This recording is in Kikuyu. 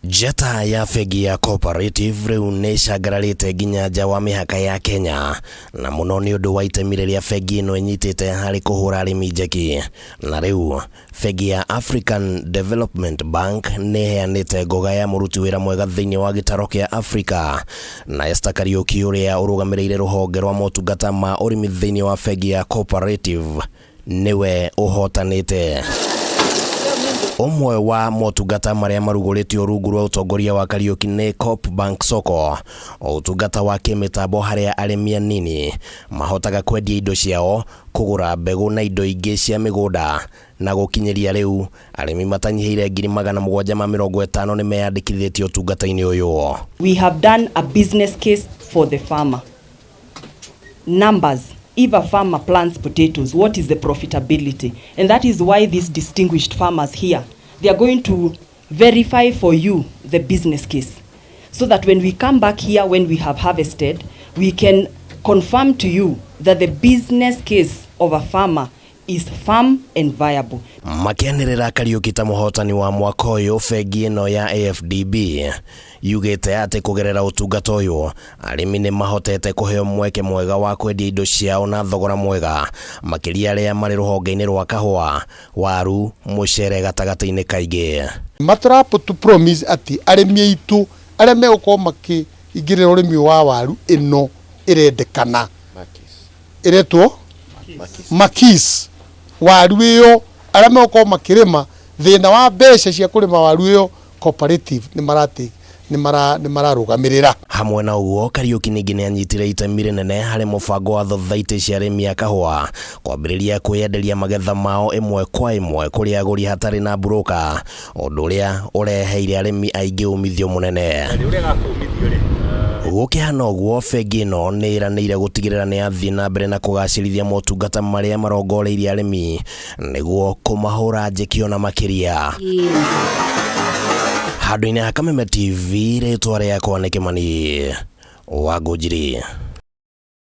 Njata ya bengi ya Cooperative rĩu nĩ ĩcangararĩte nginya nja wa mĩhaka ya Kenya, na mũno nĩ ũndũ wa itemi rĩrĩa bengi ĩno ĩnyitĩte harĩ kũhũra arĩmi njeki. Na rĩu bengi ya African Development Bank nĩ ĩheanĩte ngoga ya mũruti wĩra mwega thĩinĩ wa gĩtaro kĩa Afrika. Na Esther Kariũki ũrĩa ũrũgamĩrĩire rũhonge rwa motungata ma ũrĩmi thĩinĩ wa bengi ya Cooperative nĩwe ũhotanĩte. Ũmwe wa motungata marĩa marugũrĩtio rungu rwa ũtongoria wa Kariũki nĩ Coop Bank Soko, ũtungata wa kĩmĩtambo harĩa arĩmi anini mahotaga kwendia indo ciao, kũgũra mbegũ na indo ingĩ cia mĩgũnda, na gũkinyĩria rĩu arĩmi matanyihĩire 750,000 nĩ meyandĩkithĩtie ũtungata-inĩ ũyũ. We have done a business case for the farmer. Numbers. If a farmer plants potatoes, what is the profitability? And that is why these distinguished farmers here, they are going to verify for you the business case. So that when we come back here, when we have harvested, we can confirm to you that the business case of a farmer is firm and viable. Makĩanĩrĩra Kariũki ta mũhotani wa mwaka ũyũ, bengi ĩno ya AFDB yugĩte atĩ kũgerera ũtungata ũyũ arĩmi nĩ mahotete kũheo mweke mwega wa kwendia indo ciao na thogora mwega, makĩria arĩa marĩ rũhonge-inĩ rwa kahũa, waru, mũcere gatagatĩ-inĩ kaingĩ. Matũrapo tu promise atĩ arĩmi aitũ arĩa megũkorwo makĩingĩrĩra ũrĩmi wa waru ĩno ĩrendekana ĩretwo Makis, waru ĩyo arĩa megũkorwo makĩrĩma, thĩna wa mbeca cia kũrĩma waru ĩyo, Cooperative nĩ marate nĩ mararũgamĩrĩra. Hamwe na ũguo, Kariũki ningĩ nĩ anyitire itemi rĩnene harĩ mũbango wa thothaitĩ cia arĩmi a kahũa kwambĩrĩria kwĩyenderia magetha mao ĩmwe kwa ĩmwe kũrĩ agũri hatarĩ na mburũka, ũndũ ũrĩa ũreheire arĩmi aingĩ umithio mũnene. Gũkĩhana ũguo, bengi ĩno nĩ ĩranĩire gũtigĩrĩra nĩ yathiĩ na mbere na kũgacĩrithia motungata marĩa marongoreirie arĩmi nĩguo kũmahũra njeki ona makĩria. Handũ-inĩ ha Kameme TV, rĩtwa rĩakwa nĩ Kĩmani wa Ngũnjiri.